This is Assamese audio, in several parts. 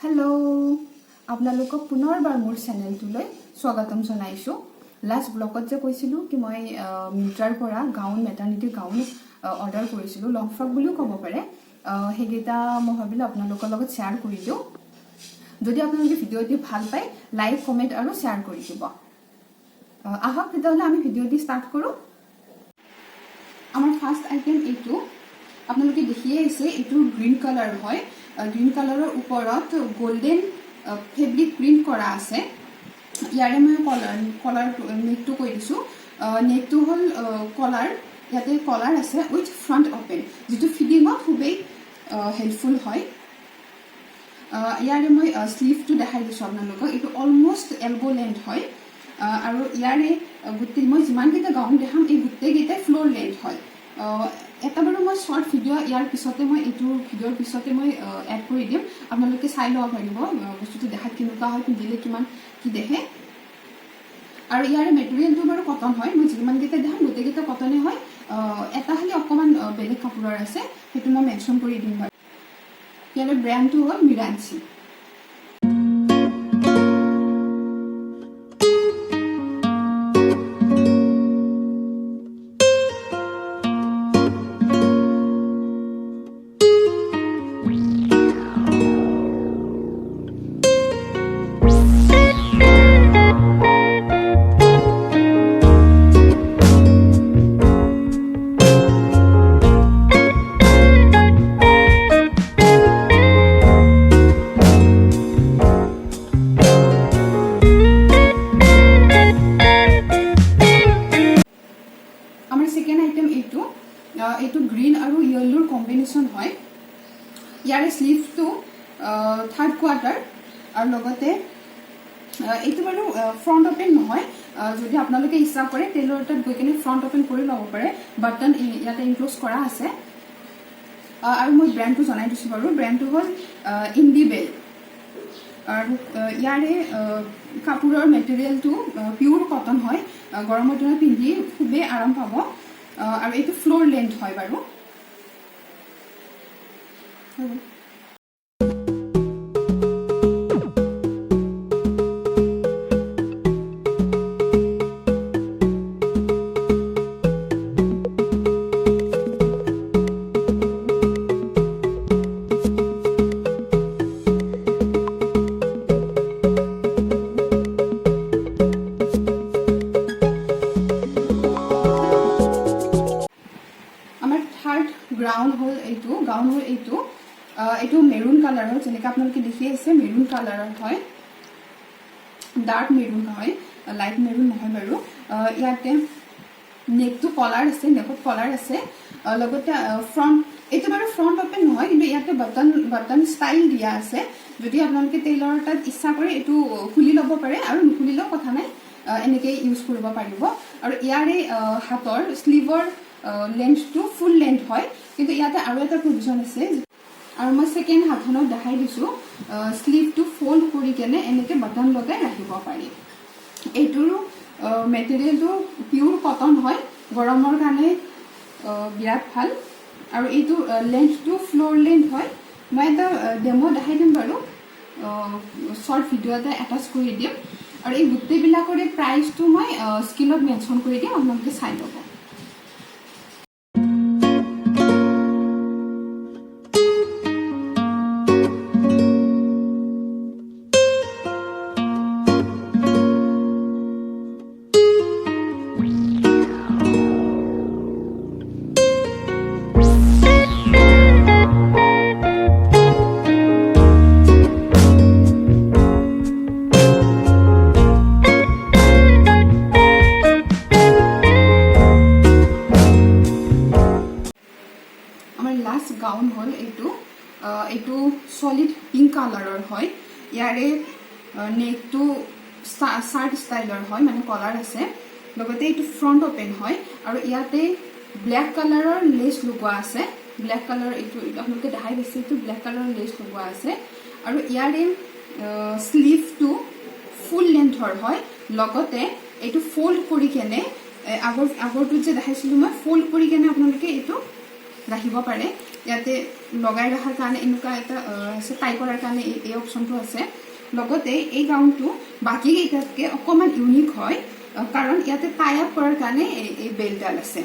হেল্ল', আপোনালোকক পুনৰবাৰ মোৰ চেনেলটোলৈ স্বাগতম জনাইছোঁ। লাষ্ট ব্লগত যে কৈছিলোঁ কি মই মিণ্ট্ৰাৰ পৰা গাউন, মেটাৰ্নিটি গাউন অৰ্ডাৰ কৰিছিলোঁ, লং ফ্ৰক বুলিও ক'ব পাৰে, সেইকেইটা মই ভাবিলোঁ আপোনালোকৰ লগত শ্বেয়াৰ কৰি দিওঁ। যদি আপোনালোকে ভিডিঅ'টি ভাল পায়, লাইক, কমেণ্ট আৰু শ্বেয়াৰ কৰি দিব। আহক তেতিয়াহ'লে আমি ভিডিঅ'টি ষ্টাৰ্ট কৰোঁ। আমাৰ ফাৰ্ষ্ট আইটেম এইটো আপোনালোকে দেখিয়ে আহিছে। এইটো গ্ৰীণ কালাৰ হয়। গ্ৰীণ কালাৰৰ ওপৰত গল্ডেন ফেব্ৰিক প্ৰিণ্ট কৰা আছে। ইয়াৰে মই কলাৰ নেকটো কৈ দিছোঁ। নেকটো হ'ল কলাৰ, ইয়াতে কলাৰ আছে উইথ ফ্ৰণ্ট অপেন, যিটো ফিডিঙত খুবেই হেল্পফুল হয়। ইয়াৰে মই শ্লিভটো দেখাই দিছোঁ আপোনালোকক। এইটো অলমষ্ট এলব' লেন্থ হয়। আৰু ইয়াৰে গোটেই মই যিমানকেইটা গাউন দেখাম, এই গোটেইকেইটাই ফ্ল'ৰ লেন্থ হয়। এটা বাৰু মই শ্বৰ্ট ভিডিঅ' ইয়াৰ পিছতে মই এইটো ভিডিঅ'ৰ পিছতে মই এড কৰি দিম, আপোনালোকে চাই ল'ব পাৰিব বস্তুটো দেখাত কেনেকুৱা হয়, পিন্ধিলে কিমান কি দেখে। আৰু ইয়াৰে মেটেৰিয়েলটো বাৰু কটন হয়। মই যিমানকেইটা দেখাম, গোটেইকেইটা কটনে হয়। এটা খালি অকণমান বেলেগ কাপোৰৰ আছে, সেইটো মই মেনশ্যন কৰি দিম বাৰু। ইয়াৰে ব্ৰেণ্ডটো হ'ল মিৰাঞ্চি। আমাৰ ছেকেণ্ড আইটেম এইটো। এইটো গ্ৰীণ আৰু য়েল্লোৰ কম্বিনেশ্যন হয়। ইয়াৰে শ্লিভটো থাৰ্ড কোৱাৰ্টাৰ আৰু লগতে এইটো বাৰু ফ্ৰণ্ট অপেন নহয়। যদি আপোনালোকে ইচ্ছা কৰে, টেইলৰ তাত গৈ কিনে ফ্ৰণ্ট অপেন কৰি ল'ব পাৰে। বাটন ইয়াতে ইনক্ল'জ কৰা আছে। আৰু মই ব্ৰেণ্ডটো জনাই দিছোঁ বাৰু। ব্ৰেণ্ডটো হ'ল ইণ্ডিবেল। আৰু ইয়াৰে কাপোৰৰ মেটেৰিয়েলটো পিয়'ৰ কটন হয়। গৰমৰ দিনত পিন্ধি খুবেই আৰাম পাব। আৰু এইটো ফ্ল'ৰ লেন্থ হয় বাৰু। হৈ গ'ল। আমাৰ থাৰ্ড গ্ৰাউণ্ড হ'ল এইটো, গাউন হ'ল এইটো। এইটো মেৰুণ কালাৰৰ, যেনেকৈ আপোনালোকে দেখি আছে, মেৰুণ কালাৰৰ হয়, ডাৰ্ক মেৰুণ হয়, লাইট মেৰুণ নহয় বাৰু। ইয়াতে নেকটো কলাৰ আছে, নেকত কলাৰ আছে। লগতে ফ্ৰণ্ট, এইটো বাৰু ফ্ৰণ্ট অপেন নহয়, কিন্তু ইয়াতে বাটন ষ্টাইল দিয়া আছে। যদি আপোনালোকে টেইলৰ তাত ইচ্ছা কৰে, এইটো খুলি ল'ব পাৰে আৰু নুখুলিলেও কথা নাই, এনেকেই ইউজ কৰিব পাৰিব। আৰু ইয়াৰে হাতৰ শ্লিভৰ লেন্থটো ফুল লেন্থ হয়, কিন্তু ইয়াতে আৰু এটা প্ৰভিজন আছে। আৰু মই ছেকেণ্ড হাতখনত দেখাই দিছোঁ, শ্লিভটো ফ'ল্ড কৰি কেনে এনেকৈ বাটন লগাই ৰাখিব পাৰি। এইটোৰো মেটেৰিয়েলটো পিয়'ৰ কটন হয়, গৰমৰ কাৰণে বিৰাট ভাল। আৰু এইটো লেন্থটো ফ্ল'ৰ লেন্থ হয়। মই এটা ডেমো দেখাই দিম বাৰু, শ্বৰ্ট ভিডিঅ' এটা এটাচ কৰি দিম। আৰু এই গোটেইবিলাকৰে প্ৰাইচটো মই স্ক্ৰীণত মেনশ্যন কৰি দিম, আপোনালোকে চাই ল'ব। আমাৰ লাষ্ট গাউন হ'ল এইটো। এইটো চলিড পিংক কালাৰৰ হয়। ইয়াৰে নেকটো চাৰ্ট ষ্টাইলৰ হয়, মানে কলাৰ আছে, লগতে এইটো ফ্ৰণ্ট অপেন হয়। আৰু ইয়াতে ব্লেক কালাৰৰ লেচ লগোৱা আছে। ব্লেক কালাৰ, এইটো আপোনালোকে দেখাই পাইছে, এইটো ব্লেক কালাৰৰ লেচ লগোৱা আছে। আৰু ইয়াৰে শ্লিভটো ফুল লেন্থৰ হয়, লগতে এইটো ফ'ল্ড কৰি কেনে, আগৰটোত যে দেখাইছিলোঁ মই, ফ'ল্ড কৰি কেনে আপোনালোকে এইটো ৰাখিব পাৰে। ইয়াতে লগাই ৰখাৰ কাৰণে এনেকুৱা এটা আছে, টাই কৰাৰ কাৰণে এই অপশ্যনটো আছে। লগতে এই গাউনটো বাকী কেইটাতকৈ অকণমান ইউনিক হয়, কাৰণ ইয়াতে টাই আপ কৰাৰ কাৰণে এই বেল্টডাল আছে।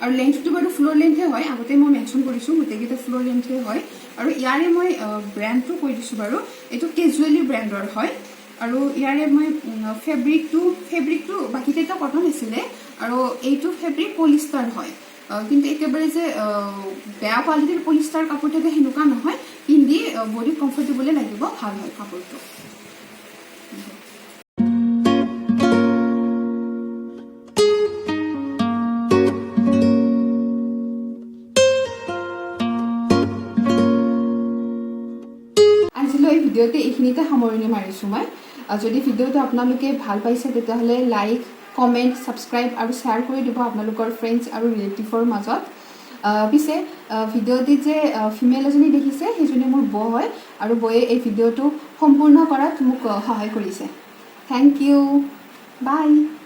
আৰু লেন্থটো বাৰু ফ্ল'ৰ লেন্থে হয়, আগতে মই মেনশ্যন কৰিছোঁ, গোটেইকেইটা ফ্ল'ৰ লেন্থে হয়। আৰু ইয়াৰে মই ব্ৰেণ্ডটো কৈ দিছোঁ বাৰু, এইটো কেজুৱেলি ব্ৰেণ্ডৰ হয়। আৰু ইয়াৰে মই ফেব্ৰিকটো বাকীকেইটা কটন আছিলে আৰু এইটো ফেব্ৰিক পলিষ্টাৰ হয়। কিন্তু একেবাৰে যে বেয়া কোৱালিটিৰ পলিষ্টাৰ কাপোৰ থাকে, সেনেকুৱা নহয়। পিন্ধি বডি কমফৰ্টেবলে লাগিব, ভাল হয় কাপোৰটো। আজিলৈ ভিডিঅ'টো এইখিনিতে সামৰণি মাৰিছোঁ মই। যদি ভিডিঅ'টো আপোনালোকে ভাল পাইছে, তেতিয়াহ'লে লাইক, কমেণ্ট, ছাবস্ক্ৰাইব আৰু শ্বেয়াৰ কৰি দিব আপোনালোকৰ ফ্ৰেণ্ডছ আৰু ৰিলেটিভৰ মাজত। পিছে ভিডিঅ'টিত যে ফিমেল এজনী দেখিছে, সেইজনী মোৰ বৌ হয় আৰু বৌয়ে এই ভিডিঅ'টো সম্পূৰ্ণ কৰাত মোক সহায় কৰিছে। Thank you, bye.